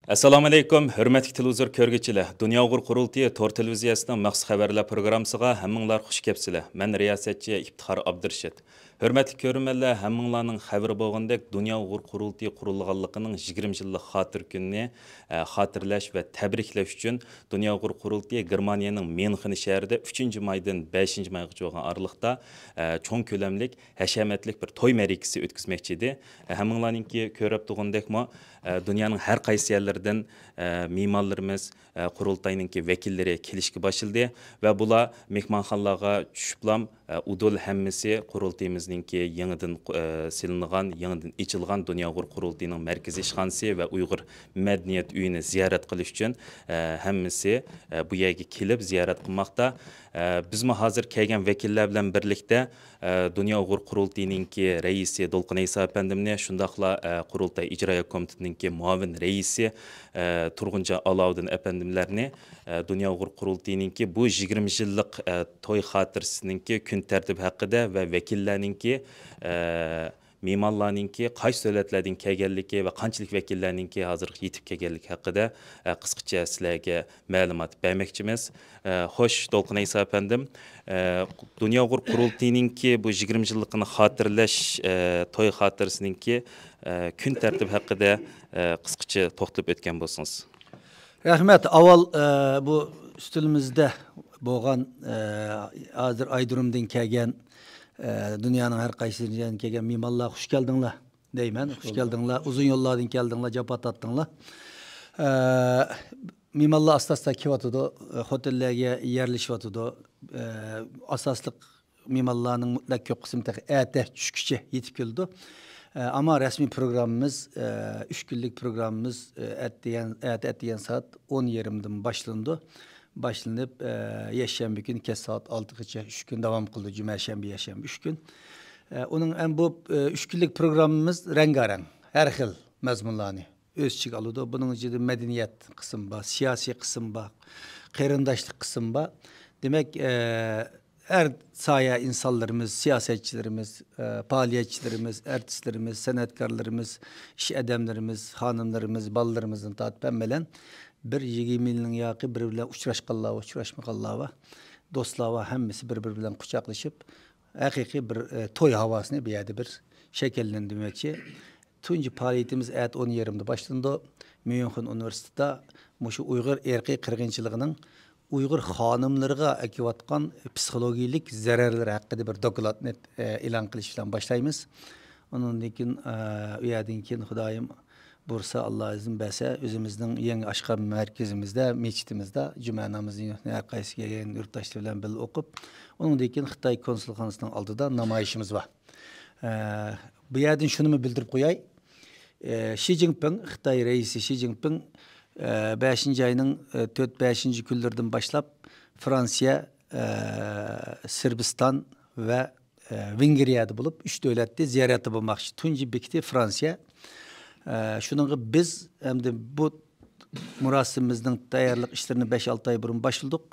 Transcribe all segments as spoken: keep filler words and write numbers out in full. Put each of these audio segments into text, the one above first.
ئەسسالامۇئەلەيكۇم، ھۆرمەتلىك تېلېۋىزور كۆرگۈچىلەر! دۇنيا ئۇيغۇر قۇرۇلتىيى تور تېلېۋىزىيەسىنىڭ مەخسۇس خەۋەرلەر پروگراممىسىغا ھەممىڭلار خۇش كەپسىلەر. مەن رىياسەتچى ئىپتىخار ئابدۇرېشىت. ھۆرمەتلىك كۆرۈرمەنلەر، ھەممىڭلارنىڭ خەۋىرى بولغاندەك، دۇنيا ئۇيغۇر قۇرۇلتىيى قۇرۇلغانلىقىنىڭ يىگىرمە يىللىق خاتىرە كۈنىنى، ئە، خاتىرىلەش ۋە تەبرىكلەش ئۈچۈن دۇنيا ئۇيغۇر قۇرۇلتىيى گېرمانىيەنىڭ ميۇنخېن شەھىرىدە ئۈچىنچى مايدىن بەشىنچى مايغىچە بولغان ئارىلىقتا، ئە، چوڭ كۆلەملىك ھەشەمەتلىك بىر توي مەرىكىسى ئۆتكۈزمەكچى ئىدى. ھەممىڭلارنىڭكى كۆرۈپ تۇرغىنىدەكمۇ، دۇنيانىڭ ھەر قايسى يەرلىرىدىن مېھمانلىرىمىز، قۇرۇلتاينىڭكى ۋەكىللىرى كېلىشكە باشلىدى ۋە بۇلار مېھمانخانىلارغا چۈشۈپلام، ئۇدۇل ھەممىسى قۇرۇلتىيىمىزنىڭكى يېڭىدىن سېلىنغان، يېڭىدىن ئېچىلغان دۇنيا ئۇيغۇر قۇرۇلتىيىنىڭ مەركىزىي ئىشخانىسى ۋە ئۇيغۇر مەدەنىيەت ئۆيىنى زىيارەت قىلىش ئۈچۈن ھەممىسى بۇ يەرگە كېلىپ زىيارەت قىلماقتا. بىزمۇ ھازىر كەلگەن ۋەكىللەر بىلەن بىرلىكتە، ئە، دۇنيا ئۇيغۇر قۇرۇلتىيىنىڭكى رەئىسى دولقۇن ئەيسا ئەپەندىمنى، شۇنداقلا، ئە، قۇرۇلتاي ئىجرائىيە كومىتېتىنىڭكى مۇئاۋىن رەئىسى، ئە، تۇرغۇنجان ئالاۋۇدىن ئەپەندىملەرنى، ئە، دۇنيا ئۇيغۇر قۇرۇلتىيىنىڭكى بۇ يىگىرمە يىللىق، ئە، توي خاتىرىسىنىڭكى كۈن تەرتىپى ھەققىدە ۋە ۋەكىللەرنىڭكى، ئە، مېھمانلارنىڭكى قايسى دۆلەتلەردىن كەلگەنلىكى ۋە قانچىلىك ۋەكىللەرنىڭكى ھازىرغىچە يېتىپ كەلگەنلىكى ھەققىدە، ئە، قىسقىچە سىلەرگە مەلۇمات بەرمەكچىمىز. ئە، خوش، دولقۇن ئەيسا ئەپەندىم، ئە، دۇنيا ئۇيغۇر قۇرۇلتىيىنىڭكى بۇ يىگىرمە يىللىقىنى خاتىرىلەش، ئە، توي خاتىرىسىنىڭكى، ئە، كۈن تەرتىپى ھەققىدە، ئە، قىسقىچە توختىلىپ ئۆتكەن بولسىڭىز. رەھمەت. ئاۋۋال، ئە، بۇ ئۈستىلىمىزدە بولغان، ئە، ھازىر ئايرودرومدىن كەلگەن، ئە، دۇنيانىڭ ھەر قايسى يېرىدىن كەلگەن مېھمانلار، خۇش كەلدىڭلار دەيمەن. خۇش كەلدىڭلار. ئۇزۇن يوللاردىن كەلدىڭلار، جاپا تارتتىڭلار. ئە، مېھمانلار ئاستا-ئاستا كېلىۋاتىدۇ، خوتەنلەرگە يەرلىشىۋاتىدۇ. ئە، ئاساسلىق مېھمانلارنىڭ مۇتلەق كۆپ قىسمى تېخى ئەتە چۈشكىچە يېتىپ كېلىدۇ. ئە، ئەمما رەسمىي پروگراممىمىز، ئە، ئۈچ كۈنلۈك پروگراممىمىز، ئە، ئەتىگەن، ئەتە ئەتىگەن سائەت ئون يېرىمدىن باشلىنىدۇ. باشلىنىپ، ئە، يەكشەنبە كۈنى كەچ سائەت ئالتىغىچە ئۈچ كۈن داۋام قىلىدۇ. جۈمە، شەنبە، يەكشەنبە ئۈچ كۈن. ئە، ئۇنىڭ ھەم بۇ، ئە، ئۈچ كۈنلۈك پروگراممىمىز رەڭگارەڭ، ھەر خىل مەزمۇنلارنى ئۆز ئىچىگە ئالىدۇ. بۇنىڭ ئىچىدە مەدەنىيەت قىسمى بار، سىياسىي قىسىم بار، قېرىنداشلىق قىسمى بار. دېمەك، ئە، ھەر ساھە ئىنسانلىرىمىز، سىياسەتچىلىرىمىز، ئە، پائالىيەتچىلىرىمىز، ئارتىسلىرىمىز، سەنئەتكارلىرىمىز، ئىش ئادەملىرىمىز، خانىملىرىمىز، بالىلىرىمىزدىن تارتىپ ھەممەيلەن بىر يىگىرمە يىلنىڭ ياقى بىرى بىلەن ئۇچراشقانلار بار، ئۇچراشمىغانلار بار، دوستلار بار، ھەممىسى بىر-بىرى بىلەن قۇچاقلىشىپ، ھەقىقىي بىر، ئە، توي ھاۋاسىنى بۇ يەردە بىر شەكىللەندۈرمەكچى. تۇنجى پائالىيىتىمىز ئەتە ئون يېرىمدە باشلىنىدۇ. ميۇنخېن ئۇنىۋېرسىتېتىدا مۇشۇ ئۇيغۇر ئىرقىي قىرغىنچىلىقىنىڭ ئۇيغۇر خانىملىرىغا ئەكېلىۋاتقان پسىخولوگىيەلىك زەرەرلىرى ھەققىدە بىر دوكلاتنى، ئە، ئېلان قىلىش بىلەن باشلايمىز. ئۇنىڭدىن كېيىن، ئە، ئۇ يەردىن كېيىن خۇدايىم بۇيرۇسا، ئاللا ئىزىن بەرسە، ئۆزىمىزنىڭ يېڭى ئاچقان مەركىزىمىزدە، مەسچىتىمىزدە جۈمە نامىزىنى ھەر قايسى كەلگەن يۇرتداشلار بىلەن بىللە ئوقۇپ، ئۇنىڭدىن كېيىن خىتاي كونسۇلخانىسىنىڭ ئالدىدا نامايىشىمىز بار. ئە، بۇ يەردىن شۇنىمۇ بىلدۈرۈپ قوياي. ئە، شى جىنپىڭ، خىتاي رەئىسى شى جىنپىڭ، ئە، بەشىنچى ئاينىڭ، ئە، تۆت، بەشىنچى كۈنلىرىدىن باشلاپ فرانسىيە، ئە، سىربىستان ۋە، ئە، ۋېنگرىيەدە بولۇپ، ئۈچ دۆلەتتە زىيارەتتە بولماقچى. تۇنجى بېكىتى فرانسىيە. ئە، شۇنىڭغا بىز ئەمدى بۇ مۇراسىمىمىزنىڭ تەييارلىق ئىشلىرىنى بەش-ئالتە ئاي بۇرۇن باشلىدۇق.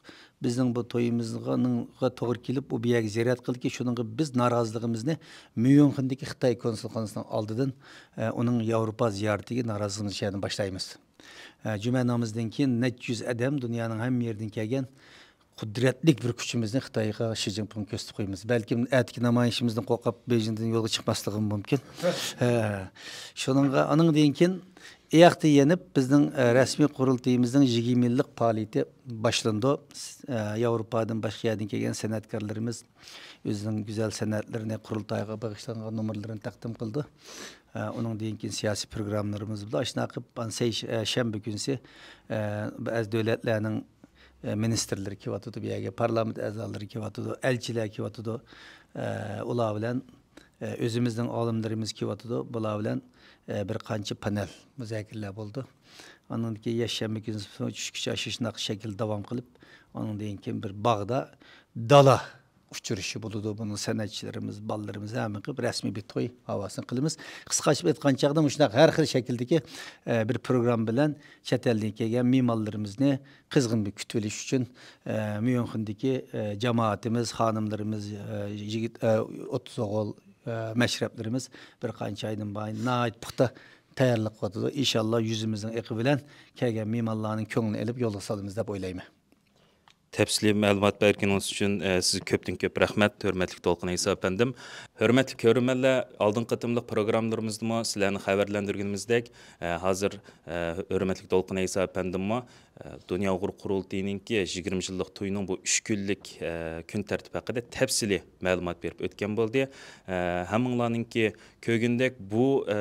بىزنىڭ بۇ تويىمىزغا توغرا كېلىپ، ئۇ بۇ يەرگە زىيارەت قىلدىكى، شۇنىڭغا بىز نارازىلىقىمىزنى ميۇنخېندىكى خىتاي كونسۇلخانىسىنىڭ ئالدىدىن، ئە، ئۇنىڭ ياۋروپا زىيارىتىگە نارازىلىقىمىزنى شۇ يەردىن باشلايمىز. ئە، جۈمە نامىزىدىن كېيىن نەچچە يۈز ئادەم دۇنيانىڭ ھەممە يېرىدىن كەلگەن قۇدرەتلىك بىر كۈچىمىزنى خىتايغا، شى جىنپىڭغا كۆرسىتىپ قويىمىز. بەلكىم ئەتىكى نامايىشىمىزدىن قورقۇپ، بېيجىڭدىن يولغا چىقماسلىقىمۇ مۇمكىن. ھە. شۇنىڭغا، ئانىڭدىن كېيىن ئۇياقتا يېنىپ، بىزنىڭ، ئە، رەسمىي قۇرۇلتىيىمىزنىڭ يىگىرمە يىللىق پائالىيىتى باشلىنىدۇ. س-، ئە، ياۋروپادىن، باشقا يەردىن كەلگەن سەنئەتكارلىرىمىز ئۆزىنىڭ گۈزەل سەنئەتلىرىنى، قۇرۇلتايغا بېغىشلانغان نومۇرلىرىنى تەقدىم قىلىدۇ. ئە، ئۇنىڭدىن كېيىن سىياسىي پروگراممىلىرىمىز بولىدۇ. ئاشۇنداق قىلىپ، ئانا سەي-، ئە، شەنبە كۈنىسى، ئە، بەزى دۆلەتلەرنىڭ، ئە، مىنىستىرلىرى كېلىۋاتىدۇ بۇ يەرگە، پارلامېنت ئەزالىرى كېلىۋاتىدۇ، ئەلچىلەر كېلىۋاتىدۇ. ئە، ئۇلار بىلەن، ئە، ئۆزىمىزنىڭ ئالىملىرىمىز كېلىۋاتىدۇ. بۇلار بىلەن، ئە، بىر قانچە پانېل مۇزاكىرىلەر بولىدۇ. ئاندىن كېيىن يەكشەنبە كۈنى چۈشكىچە ئاشۇنداق شەكىلدە داۋام قىلىپ، ئاندىن كېيىن بىر باغدا دالا ئۇچرىشىشى بولىدۇ. بۇنىڭ سەنئەتچىلىرىمىز، بالىلىرىمىز ھەممە قىلىپ رەسمىي بىر توي ھاۋاسىنى قىلىمىز. قىسقىچە ئېيتقان چاغدا مۇشۇنداق ھەر خىل شەكىلدىكى، ئە، بىر پروگرامما بىلەن چەت ئەلدىن كەلگەن مېھمانلىرىمىزنى قىزغىن بىر كۈتۈۋېلىش ئۈچۈن، ئە، ميۇنخېندىكى، ئە، جامائىتىمىز، خانىملىرىمىز، ئە، يىگىت، ئە، ئوتتۇز ئوغۇل، ئە، مەشرەپلىرىمىز بىر قانچە ئايدىن بۇيان ناھايىتى پۇختا تەييارلىق قىلىۋاتىدۇ. ئىنشاللا يۈزىمىزنىڭ ئېقى بىلەن كەلگەن مېھمانلارنىڭ كۆڭلىنى ئېلىپ يولغا سالىمىز دەپ ئويلايمەن. تەپسىلىي مەلۇمات بەرگىنىڭىز ئۈچۈن، ئە، سىزگە كۆپتىن كۆپ رەھمەت، ھۆرمەتلىك دولقۇن ئەيسا ئەپەندىم. ھۆرمەتلىك كۆرۈرمەنلەر، ئالدىنقى قېتىملىق پروگراممىلىرىمىزدىمۇ سىلەرنى خەۋەرلەندۈرگىنىمىزدەك، ئە، ھازىر، ئە، ھۆرمەتلىك دولقۇن ئەيسا ئەپەندىممۇ، ئە، دۇنيا ئۇيغۇر قۇرۇلتىيىنىڭكى يىگىرمە يىللىق تويىنىڭ بۇ ئۈچ كۈنلۈك، ئە، كۈن تەرتىپى ھەققىدە تەپسىلىي مەلۇمات بېرىپ ئۆتكەن بولدى. ئە، ھەممىڭلارنىڭكى كۆرگىنىدەك بۇ، ئە،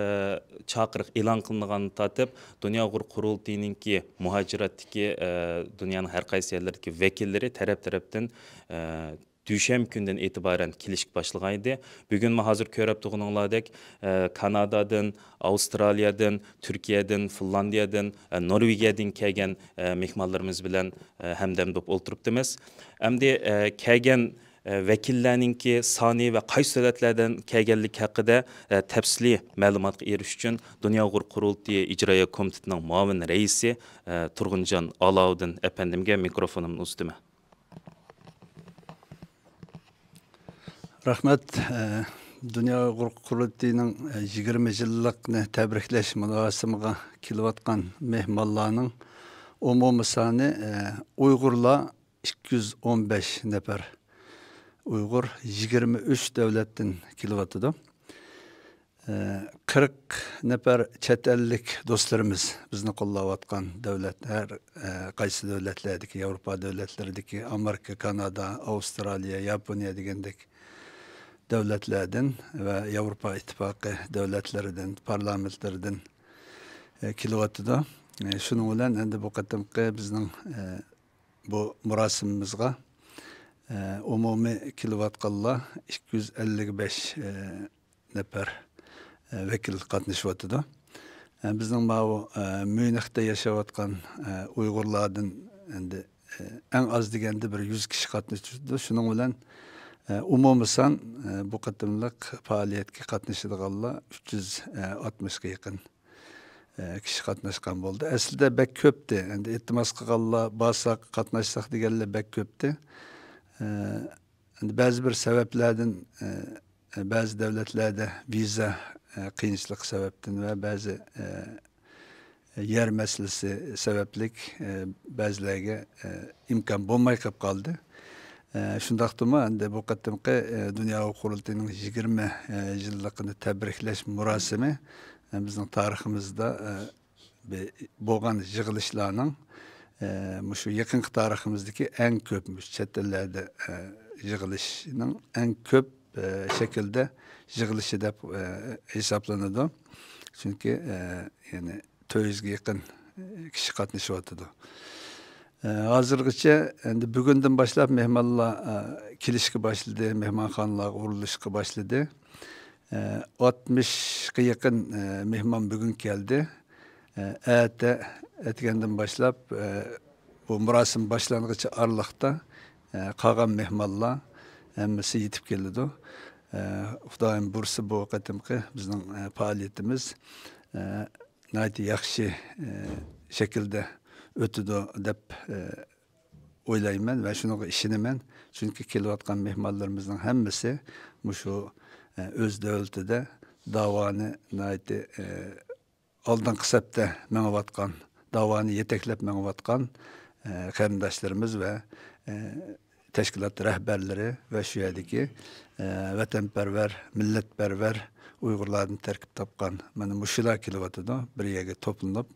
چاقىرىق ئېلان قىلىنغاندىن تارتىپ، دۇنيا ئۇيغۇر قۇرۇلتىيىنىڭكى مۇھاجىرەتتىكى، ئە، دۇنيانىڭ ھەر قايسى يەرلىرىدىكى ۋەكىللىرى تەرەپ-تەرەپتىن، ئە، دۈشەنبە كۈندىن ئېتىبارەن كېلىشكە باشلىغانىدى. بۈگۈنمۇ ھازىر كۆرۈپ تۇرغىنىڭلاردەك، ئە، كانادادىن، ئاۋسترالىيەدىن، تۈركىيەدىن، فىنلاندىيەدىن، ئە، نورۋېگىيەدىن كەلگەن، ئە، مېھمانلىرىمىز بىلەن، ئە، ھەمدەم بولۇپ ئولتۇرۇپتىمىز. ئەمدى، ئە، كەلگەن، ئە، ۋەكىللەرنىڭكى سانى ۋە قايسى دۆلەتلەردىن كەلگەنلىكى ھەققىدە، ئە، تەپسىلىي مەلۇماتقا ئېرىشىش ئۈچۈن دۇنيا ئۇيغۇر قۇرۇلتىيى ئىجرائىيە كومىتېتىنىڭ مۇئاۋىن رەئىسى، ئە، تۇرغۇنجان ئالاۋۇدىن ئەپەندىمگە مىكروفونۇمنى ئۇزىتىمەن. رەھمەت. ئە، دۇنيا ئۇيغۇر قۇرۇلتىيىنىڭ، ئە، يىگىرمە يىللىقنى تەبرىكلەش مۇراسىمىغا كېلىۋاتقان مېھمانلارنىڭ ئومۇمىي سانى، ئە، ئۇيغۇرلار ئىككى يۈز ئون بەش نەپەر، ئۇيغۇر يىگىرمە ئۈچ دۆلەتتىن كېلىۋاتىدۇ. ئە، قىرىق نەپەر چەت ئەللىك دوستلىرىمىز، بىزنى قوللاۋاتقان دۆلەت، ھەر، ئە، قايسى دۆلەتلەردىكى، ياۋروپا دۆلەتلىرىدىكى، ئامېرىكا، كانادا، ئاۋسترالىيە، ياپونىيە دېگەندەك دۆلەتلەردىن ۋە ياۋروپا ئىتتىپاقى دۆلەتلىرىدىن، پارلامېنتلىرىدىن، ئە، كېلىۋاتىدۇ. ئە، شۇنىڭ بىلەن ئەمدى بۇ قېتىمقى بىزنىڭ، ئە، بۇ مۇراسىمىمىزغا، ئە، ئومۇمىي كېلىۋاتقانلار ئىككى يۈز ئەللىك بەش، ئە، نەپەر، ئە، ۋەكىل قاتنىشىۋاتىدۇ. ئە، بىزنىڭ ماۋۇ، ئە، ميۇنختا ياشاۋاتقان، ئە، ئۇيغۇرلاردىن ئەمدى، ئە، ئەڭ ئاز دېگەندە بىر يۈز كىشى قاتنىشىۋاتىدۇ. شۇنىڭ بىلەن، ئە، ئومۇمىي سان، ئە، بۇ قېتىملىق پائالىيەتكە قاتنىشىدىغانلار ئۈچ يۈز ئاتمىشقا يېقىن، ئە، كىشى قاتناشقان بولدى. ئەسلىدە بەك كۆپتى. ئەمدى ئىلتىماس قىلغانلار، بارساق، قاتناشساق دېگەنلەر بەك كۆپتى. ئە، ئەمدى بەزى بىر سەۋەبلەردىن، ئە، بەزى دۆلەتلەردە ۋىزا، ئە، قىيىنچىلىقى سەۋەبتىن ۋە بەزى، ئە، يەر مەسىلىسى سەۋەبلىك، ئە، بەزىلەرگە، ئە، ئىمكان بولماي قېلىپ قالدى. ئە، شۇنداقتىمۇ ئەمدى بۇ قېتىمقى، ئە، دۇنيا ئۇيغۇر قۇرۇلتىيىنىڭ يىگىرمە، ئە، يىللىقىنى تەبرىكلەش مۇراسىمى، ئە، بىزنىڭ تارىخىمىزدا، ئە، بى-، بولغان يىغىلىشلارنىڭ، ئە، مۇشۇ يېقىنقى تارىخىمىزدىكى ئەڭ كۆپ، مۇشۇ چەت ئەللەردە، ئە، يىغىلىشنىڭ ئەڭ كۆپ، ئە، شەكىلدە يىغىلىشى دەپ، ئە، ھېسابلىنىدۇ. چۈنكى، ئە، يەنى تۆت يۈزگە يېقىن، ئە، كىشى قاتنىشىۋاتىدۇ. ئە، ھازىرغىچە ئەمدى بۈگۈندىن باشلاپ مېھمانلار، ئە، كېلىشكە باشلىدى، مېھمانخانىلارغا ئۇرۇلۇشقا باشلىدى. ئە، ئاتمىشقا يېقىن، ئە، مېھمان بۈگۈن كەلدى. ئە، ئەتە، ئەتىگەندىن باشلاپ، ئە، بۇ مۇراسىم باشلانغىچە ئارىلىقتا، ئە، قالغان مېھمانلار ھەممىسى يېتىپ كېلىدۇ. ئە، خۇدايىم بۇيرۇسا بۇ قېتىمقى بىزنىڭ، ئە، پائالىيىتىمىز، ئە، ناھايىتى ياخشى، ئە، شەكىلدە ئۆتىدۇ دەپ، ئە، ئويلايمەن ۋە شۇنىڭغا ئىشىنىمەن. چۈنكى كېلىۋاتقان مېھمانلىرىمىزنىڭ ھەممىسى مۇشۇ، ئە، ئۆز دۆلىتىدە داۋانى ناھايىتى، ئە، ئالدىنقى سەپتە مېڭىۋاتقان، داۋانى يېتەكلەپ مېڭىۋاتقان، ئە، قېرىنداشلىرىمىز ۋە، ئە، تەشكىلات رەھبەرلىرى ۋە شۇ يەردىكى، ئە، ۋەتەنپەرۋەر، مىللەتپەرۋەر ئۇيغۇرلاردىن تەركىب تاپقان مانا مۇشۇلار كېلىۋاتىدۇ، بىر يەرگە توپلىنىپ،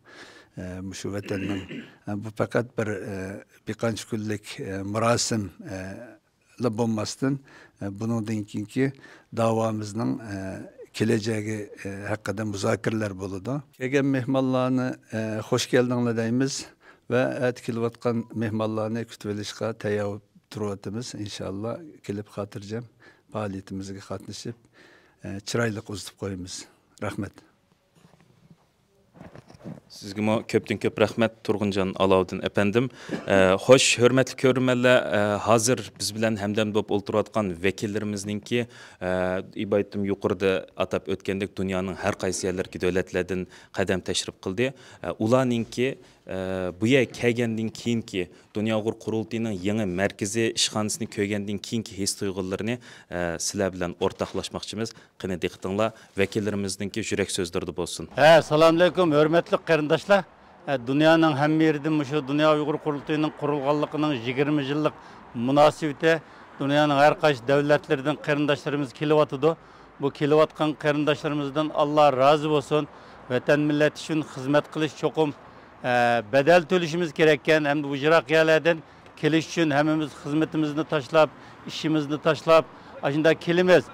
ئە، مۇشۇ ۋەتەننىڭ، ئە، بۇ پەقەت بىر، ئە، بىر قانچە كۈنلۈك، ئە، مۇراسىم، ئە، لا بولماستىن، ئە، بۇنىڭدىن كېيىنكى داۋامىزنىڭ، ئە، كېلەجەكى، ئە، ھەققىدە مۇزاكىرىلەر بولىدۇ. كەلگەن مېھمانلارنى، ئە، خوش كەلدىڭلار دەيمىز ۋە ئەتە كېلىۋاتقان مېھمانلارنى كۈتۈۋېلىشقا تەييار بولۇپ تۇرۇۋاتىمىز. ئىنشاللا كېلىپ خاتىرجەم پائالىيىتىمىزگە قاتنىشىپ، ئە، چىرايلىق ئۇزىتىپ قويىمىز. رەھمەت. سىزگىمۇ كۆپتىن كۆپ رەھمەت، تۇرغۇنجان ئالاۋۇدىن ئەپەندىم. ئە، خوش، ھۆرمەتلىك كۆرۈرمەنلەر، ئە، ھازىر بىز بىلەن ھەمدەم بولۇپ ئولتۇرۇۋاتقان ۋەكىللىرىمىزنىڭكى، ئە، ئىبايىتىم يۇقىرىدا ئاتاپ ئۆتكەندەك دۇنيانىڭ ھەر قايسى يەرلىرىدىكى دۆلەتلەردىن قەدەم تەشرىپ قىلدى. ئە، ئۇلارنىڭكى ئە، بۇ يەرگە كەلگەندىن كېيىنكى دۇنيا ئۇيغۇر قۇرۇلتىيىنىڭ يېڭى مەركىزىي ئىشخانىسىنى كۆرگەندىن كېيىنكى ھېس تۇيغۇلىرىنى، ئە، سىلەر بىلەن ئورتاقلاشماقچىمىز. قېنى دىققىتىڭلار ۋەكىللىرىمىزنىڭكى يۈرەك سۆزلىرىدە بولسۇن. ھە، سالامئەلەيكۇم، ھۆرمەتلىك قېرىنداشلار. ھە، دۇنيانىڭ ھەممە يېرىدىن مۇشۇ دۇنيا ئۇيغۇر قۇرۇلتىيىنىڭ قۇرۇلغانلىقىنىڭ يىگىرمە يىللىق مۇناسىۋىتى دۇنيانىڭ ھەر قايسى دۆلەتلىرىدىن قېرىنداشلىرىمىز كېلىۋاتىدۇ. بۇ كېلىۋاتقان قېرىنداشلىرىمىزدىن ئاللا رازى بولسۇن. ۋەتەن مىللەت ئۈچۈن خىزمەت قىلىش چوقۇم، ئە، بەدەل تۆلىشىمىز كېرەككەن ھەمدە بۇ يىراق يەرلەردىن كېلىش ئۈچۈن ھەممىمىز خىزمىتىمىزنى تاشلاپ، ئىشىمىزنى تاشلاپ، ئاشۇنداق كېلىمىز.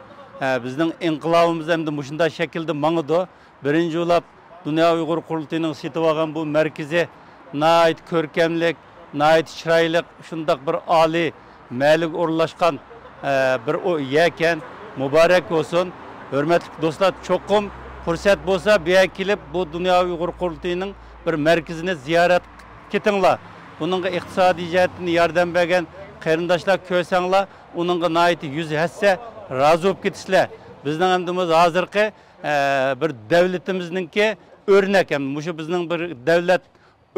ئە، بىزنىڭ ئىنقىلابىمىز ئەمدى مۇشۇنداق شەكىلدە ماڭىدۇ. بىرىنچى بولۇپ، دۇنيا ئۇيغۇر قۇرۇلتىيىنىڭ سېتىۋالغان بۇ مەركىزى ناھايىتى كۆركەملىك، ناھايىتى چىرايلىق، شۇنداق بىر ئالىي مەلىگە ئورۇنلاشقان، ئە، بىر ئو-، يەركەن. مۇبارەك بولسۇن. ھۆرمەتلىك دوستلار، چوقۇم پۇرسەت بولسا، بۇ يەرگە كېلىپ، بۇ دۇنيا ئۇيغۇر قۇرۇلتىيىنىڭ بىر مەركىزىنى زىيارەت كېتىڭلار. بۇنىڭغا ئىقتىسادىي جەھەتتىن ياردەم بەرگەن قېرىنداشلار كۆرسەڭلار، ئۇنىڭغا ناھايىتى يۈز ھەسسە رازى بولۇپ كېتىسىلەر. بىزنىڭ ئەمدى ھازىرقى، ئە، بىر دۆلىتىمىزنىڭكى ئۆرنەك، ھەم مۇشۇ بىزنىڭ بىر دۆلەت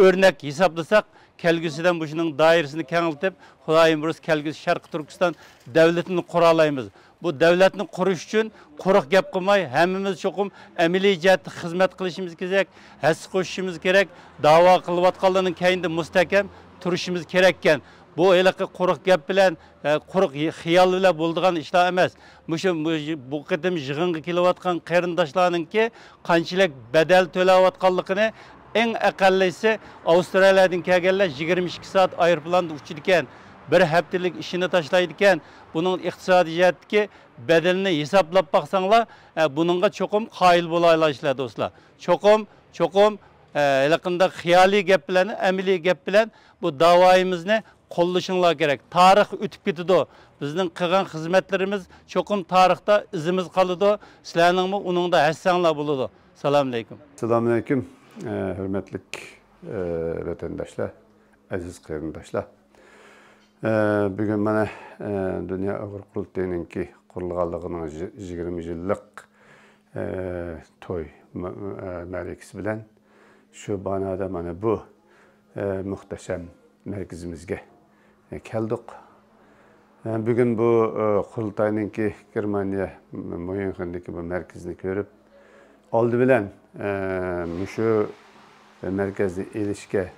ئۆرنەك ھېسابلىساق، كەلگۈسىدە مۇشۇنىڭ دائىرىسىنى كېڭەيتىپ، خۇدايىم بۇيرۇسا كەلگۈسى شەرقىي تۈركىستان دۆلىتىنى قۇرالايمىز. بۇ دۆلەتنى قۇرۇش ئۈچۈن قۇرۇق گەپ قىلماي، ھەممىمىز چوقۇم ئەمەلىي جەھەتتە خىزمەت قىلىشىمىز كېرەك، ھەسسە قوشۇشىمىز كېرەك. داۋا قىلىۋاتقانلارنىڭ كەينىدە مۇستەھكەم تۇرۇشىمىز كېرەككەن. بۇ ھېلىقى قۇرۇق گەپ بىلەن، ئە، قۇرۇق خىيال بىلەن بولىدىغان ئىشلار ئەمەس. مۇشۇ، مۇشۇ، بۇ قېتىم يىغىنغا كېلىۋاتقان قېرىنداشلارنىڭكى قانچىلىك بەدەل تۆلەۋاتقانلىقىنى، ئەڭ ئەقەللىسى ئاۋسترالىيەدىن كەلگەنلەر يىگىرمە ئىككى سائەت ئايروپىلاندا ئۇچىدىكەن، بىر ھەپتىلىك ئىشىنى تاشلايدىكەن. بۇنىڭ ئىقتىسادىي جەھەتتىكى بەدىلىنى ھېسابلاپ باقساڭلار، ئە، بۇنىڭغا چوقۇم قايىل بولالايسىلەر، دوستلار. چوقۇم، چوقۇم، ئە، ھېلىقىنداق خىيالىي گەپ بىلەن، ئەمەلىي گەپ بىلەن بۇ داۋايىمىزنى قوللىشىڭلار كېرەك. تارىخ ئۆتۈپ كېتىدۇ. بىزنىڭ قىلغان خىزمەتلىرىمىز چوقۇم تارىختا ئىزىمىز قالىدۇ. سىلەرنىڭمۇ ئۇنىڭدا ھەسسەڭلار بولىدۇ. سالام ئەلەيكۇم. ئەسسالامۇ ئەلەيكۇم، ئە، ھۆرمەتلىك، ئە، ۋەتەنداشلار، ئەزىز قېرىنداشلار. ئە، بۈگۈن مانا، ئە، دۇنيا ئۇيغۇر قۇرۇلتىيىنىڭكى قۇرۇلغانلىقىنىڭ يىگىرمە يىللىق، ئە، توي مە-، ئە، مەرىكىسى بىلەن شۇ بانادا مانا بۇ، ئە، مۇھتەشەم مەركىزىمىزگە، ئە، كەلدۇق. ئە، بۈگۈن بۇ، ئە، قۇرۇلتاينىڭكى گېرمانىيە ميۇنخېندىكى بۇ مەركىزىنى كۆرۈپ، ئالدى بىلەن، ئە، مۇشۇ مەركەزنى ئېلىشكە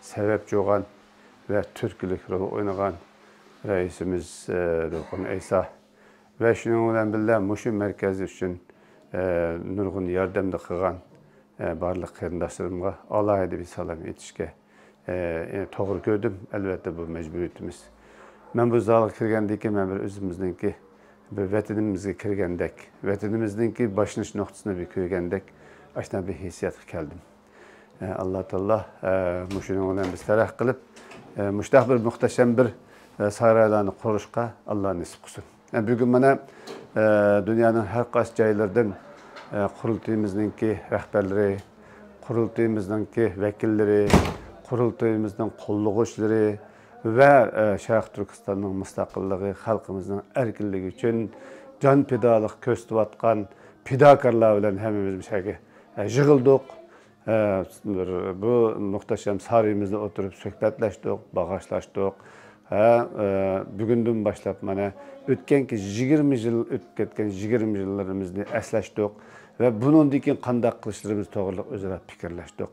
سەۋەبچى بولغان ۋە تۈرتكىلىك رول ئوينىغان رەئىسىمىز، ئە، دولقۇن ئەيسا ۋە شۇنىڭ بىلەن بىللە مۇشۇ مەركەز ئۈچۈن، ئە، نۇرغۇن ياردەمنى قىلغان، ئە، بارلىق قېرىنداشلىرىمغا ئالاھىدە بىر سالام ئېيتىشكە، ئە، توغرا كۆردۈم. ئەلۋەتتە، بۇ مەجبۇرىيىتىمىز. مەن بۇ زالغا كىرگەندىن كېيىن، مەن بىر ئۆزىمىزنىڭكى بىر ۋەتىنىمىزگە كىرگەندەك، ۋەتىنىمىزنىڭكى باشلىنىش نۇقتىسىنى بىر كۆرگەندەك، ئاشۇنداق بىر ھېسسىياتقا كەلدىم. ئە، ئاللا تائالا، ئە، مۇشۇنىڭ بىلەن بىز تەرەققىي قىلىپ، ئە، مۇشۇنداق بىر مۇھتەشەم بىر، ئە، سارايلارنى قۇرۇشقا ئاللا نېسىپ قىلسۇن. ئە، بۈگۈن مانا، ئە، دۇنيانىڭ ھەر قايسى جايلىرىدىن، ئە، قۇرۇلتىيىمىزنىڭكى رەھبەرلىرى، قۇرۇلتىيىمىزنىڭكى ۋەكىللىرى قۇرۇلتىيىمىزنىڭ قوللىغۇچىلىرى ۋە، ئە، شەرقىي تۈركىستاننىڭ مۇستەقىللىقى، خەلقىمىزنىڭ ئەركىنلىكى ئۈچۈن جان پىدالىق كۆرسىتىۋاتقان پىداكارلار بىلەن ھەممىمىز مۇشۇ يەرگە، ئە، يىغىلدۇق. ئە، بىر، بۇ مۇھتەشەم سارىيىمىزدا ئولتۇرۇپ سۆھبەتلەشتۇق، باغاشلاشتۇق. ھە، ئە، بۈگۈندىن باشلاپ مانا ئۆتكەنكى يىگىرمە يىل، ئۆتۈپ كەتكەن يىگىرمە يىللىرىمىزنى ئەسلەشتۇق ۋە بۇنىڭدىن كېيىن قانداق قىلىشلىرىمىز توغرىلىق ئۆزئارا پىكىرلەشتۇق.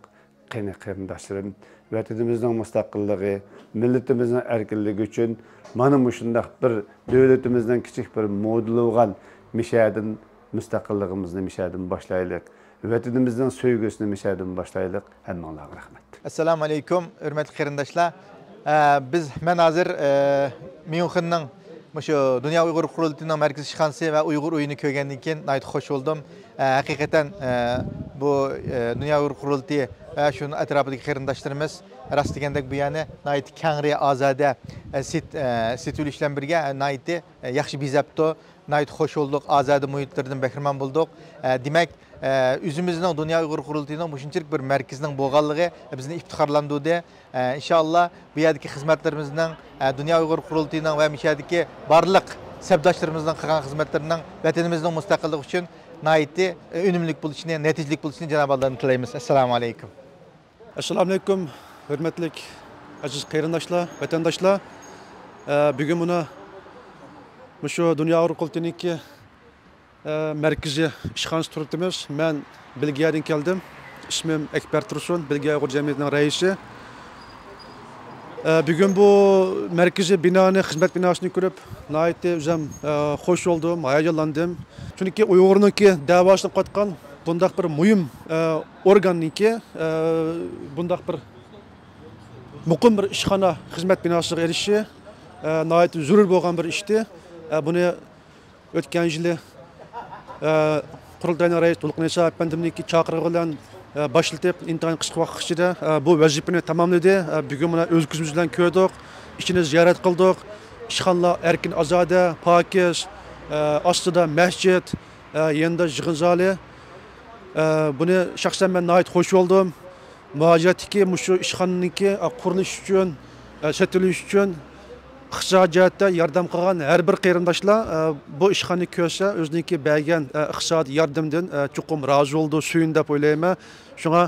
قېنى قېرىنداشلىرىم، ۋەتىنىمىزنىڭ مۇستەقىللىقى، مىللىتىمىزنىڭ ئەركىنلىكى ئۈچۈن مانا مۇشۇنداق بىر دۆلىتىمىزنىڭ كىچىك بىر مودېلى بولغان مىشەدىن مۇستەقىللىقىمىزنى مىشەدىن باشلايلىق. ۋەتىنىمىزنىڭ سۆيگۈسىنى مىشەدىن باشلايلىق. ھەممىڭلارغا رەھمەت. ئەسسالامۇ ئەلەيكۇم، ھۆرمەتلىك قېرىنداشلار. ئە، بىز، مەن ھازىر، ئە، ميۇنخېننىڭ مۇشۇ دۇنيا ئۇيغۇر قۇرۇلتىيىنىڭ مەركىزىي ئىشخانىسى ۋە ئۇيغۇر ئۆيىنى كۆرگەندىن كېيىن ناھايىتى خوش بولدۇم. ئە، ھەقىقەتەن، ئە، بۇ، ئە، دۇنيا ئۇيغۇر قۇرۇلتىيى ۋە شۇنىڭ ئەتراپىدىكى قېرىنداشلىرىمىز راست دېگەندەك بۇ يەرنى ناھايىتى كەڭرى، ئازادە، ئە، سېت-، ئە، سېتىۋېلىش بىلەن بىرگە، ئە، ناھايىتى، ئە، ياخشى بېزەپتۇ. ناھايىتى خوش بولدۇق، ئازادە مۇھىتلىرىدىن بەھرىمەن بولدۇق. ئە، دېمەك، ئە، ئۆزىمىزنىڭ دۇنيا ئۇيغۇر قۇرۇلتىيىنىڭ مۇشۇنچىلىك بىر مەركىزىنىڭ بولغانلىقى بىزنى ئىپتىخارلاندۇردى. ئە، ئىنشائاللا، بۇ يەردىكى خىزمەتلىرىمىزنىڭ، ئە، دۇنيا ئۇيغۇر قۇرۇلتىيىنىڭ ۋە مۇشۇ يەردىكى بارلىق سەپداشلىرىمىزنىڭ قىلغان خىزمەتلىرىنىڭ ۋەتىنىمىزنىڭ مۇستەقىللىقى ئۈچۈن ناھايىتى، ئە، ئۈنۈملۈك بولۇشىنى، نەتىجىلىك بولۇشىنى جانابىي ئاللىدىن تىلەيمىز. ئەسسالامۇ ئەلەيكۇم. ئەسسالامۇ ئەلەيكۇم. ھۆرمەتلىك ئەزىز قېرىنداشلار، ۋەتەنداشلار، ئە، بۈگۈن مانا مۇشۇ دۇنيا ئۇيغۇر قۇرۇلتىيىنىڭكى، ئە، مەركىزىي ئىشخانىسى تۇرۇۋاتىمىز. مەن بېلگىيەدىن كەلدىم. ئىسمىم ئەكبەر تۇرسۇن، بېلگىيە ئۇيغۇر جەمئىيىتىنىڭ رەئىسى. ئە، بۈگۈن بۇ مەركىزىي بىنانى، خىزمەت بىناسىنى كۆرۈپ ناھايىتى ئۆزۈم، ئە، خوش بولدۇم، ھاياجانلاندىم. چۈنكى ئۇيغۇرنىڭكى دەۋاسىنى قاتقان بۇنداق بىر مۇھىم، ئە، ئورگاننىڭكى، ئە، بۇنداق بىر مۇقىم بىر ئىشخانا خىزمەت بىناسىغا ئېرىشىشى، ئە، ناھايىتى زۆرۈر بولغان بىر ئىشتى. ئە، بۇنى ئۆتكەن يىلى، ئە، قۇرۇلتاينىڭ رەئىسى دولقۇن ئەيسا ئەپەندىمنىڭكى چاقىرىقى بىلەن، ئە، باشلىتىپ، ئىنتايىن قىسقا ۋاقىت ئىچىدە، ئە، بۇ ۋەزىپىنى تاماملىدى. ئە، بۈگۈن مانا ئۆز كۆزىمىز بىلەن كۆردۇق. ئىچىنى زىيارەت قىلدۇق. ئىشخانىلار ئەركىن، ئازادە، پاكىز، ئە، ئاستىدا مەسچىت، ئە، يېنىدا يىغىن زالى. ئە، بۇنى شەخسەن مەن ناھايىتى خوش بولدۇم. مۇھاجىرەتتىكى مۇشۇ ئىشخانىنىڭكى، ئە، قۇرۇلۇشى ئۈچۈن، ئە، سېتىۋېلىش ئۈچۈن ئىقتىسادىي جەھەتتە ياردەم قىلغان ھەر بىر قېرىنداشلار، ئە، بۇ ئىشخانىنى كۆرسە، ئۆزىنىڭكى بەرگەن، ئە، ئىقتىسادىي ياردىمىدىن، ئە، چوقۇم رازى بولىدۇ، سۆيۈندى دەپ ئويلايمەن. شۇڭا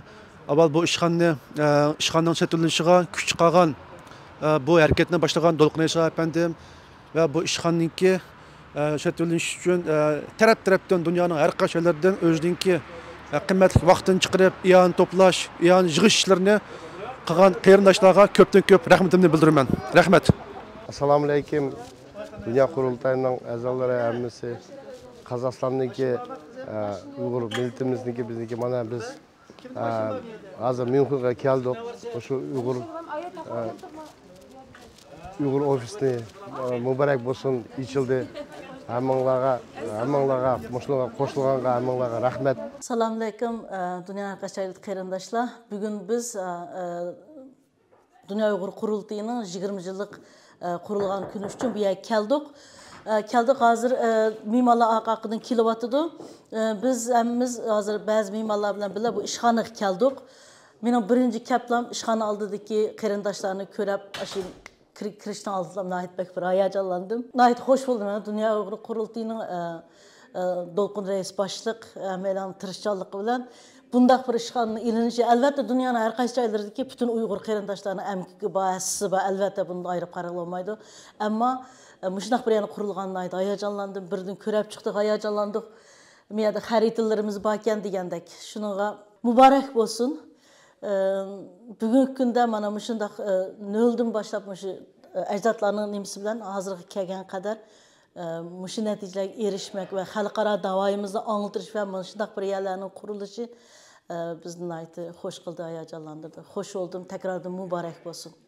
ئاۋۋال بۇ ئىشخانىنى، ئە، ئىشخانىنىڭ سېتىۋېلىنىشىغا كۈچ چىقارغان، ئە، بۇ ھەرىكەتنى باشلىغان دولقۇن ئەيسا ئەپەندىم ۋە بۇ ئىشخانىنىڭكى، ئە، سېتىۋېلىنىش ئۈچۈن، ئە، تەرەپ-تەرەپتىن، دۇنيانىڭ ھەر قايسى يەرلىرىدىن ئۆزىنىڭكى، ئە، قىممەتلىك ۋاقتىنى چىقىرىپ، ئىئانە توپلاش، ئىئانە يىغىش ئىشلىرىنى قىلغان قېرىنداشلارغا كۆپتىن كۆپ رەھمىتىمنى بىلدۈرىمەن. رەھمەت. ئەسسالامۇئەلەيكۇم. دۇنيا قۇرۇلتايىنىڭ ئەزالىرى ھەممىسى، قازاقىستاندىكى، ئە، ئۇيغۇر مىللىتىمىزنىڭكى، بىزنىڭكى، مانا بىز، ئە، ھازىر ميۇنخېنغا كەلدۇق. مۇشۇ ئۇيغۇر، ئە، ئۇيغۇر ئوفىسنى، ئە، مۇبارەك بولسۇن، ئېچىلدى. ھەممىڭلارغا، ھەممىڭلارغا، مۇشۇنىڭغا قوشۇلغانغا ھەممىڭلارغا رەھمەت. سالامۇئەلەيكۇم، ئە، دۇنيا ھەر قايسى جايدىكى قېرىنداشلار. بۈگۈن بىز، ئە، ئە، دۇنيا ئۇيغۇر قۇرۇلتىيىنىڭ يىگىرمە يىللىق، ئە، قۇرۇلغان كۈنى ئۈچۈن بۇ يەرگە كەلدۇق. ئە، كەلدۇق، ھازىر، ئە، مېھمانلار ئارقا-ئارقىدىن كېلىۋاتىدۇ. ئە، بىز ھەممىمىز ھازىر بەزى مېھمانلار بىلەن بىللە بۇ ئىشخانىغا كەلدۇق. مېنىڭ بىرىنچى كەپلام ئىشخانا ئالدىدىكى قېرىنداشلارنى كۆرەپ، ئاشۇ كىر-، كىرىشنىڭ ئالدىدا ناھايىتى بەك بىر ھاياجانلاندىم. ناھايىتى خوش بولدۇم. دۇنيا ئۇيغۇر قۇرۇلتىيىنىڭ، ئە، ئە، دولقۇن رەئىس باشلىق، ھەممەيلەننىڭ تىرىشچانلىقى بىلەن بۇنداق بىر ئىشخانىنىڭ ئېلىنىشى، ئەلۋەتتە، دۇنيانىڭ ھەر قايسى جايلىرىدىكى پۈتۈن ئۇيغۇر قېرىنداشلارنىڭ ئەمگىكى بار، ھەسسىسى بار، ئەلۋەتتە، بۇنى ئايرىپ قارىغىلى بولمايدۇ. ئەمما، ئە، مۇشۇنداق بىر يەرنى قۇرۇلغاندا ناھايىتى ھاياجانلاندىم. بىردىن كۆرۈپ چىقتۇق، ھاياجانلاندۇق. بۇ يەردە خەرىتىلىرىمىز باركەن دېگەندەك. شۇنىڭغا مۇبارەك بولسۇن. ئە، بۈگۈنكى كۈندە مانا مۇشۇنداق، ئە، نۆلدىن باشلاپ مۇشۇ، ئە، ئەجدادلارنىڭ نېمىسى بىلەن ھازىرغا كەلگەن قەدەر، ئە، مۇشۇ نەتىجىلەرگە ئېرىشمەك ۋە خەلقئارا داۋايىمىزنى ئاڭلىتىش ۋە مۇشۇنداق بىر يەرلەرنىڭ قۇرۇلۇشى، ئە، بىزنى ناھايىتى خوش قىلدى، ھاياجانلاندۇردى. خوش بولدۇم، تەكراردىن مۇبارەك بولسۇن.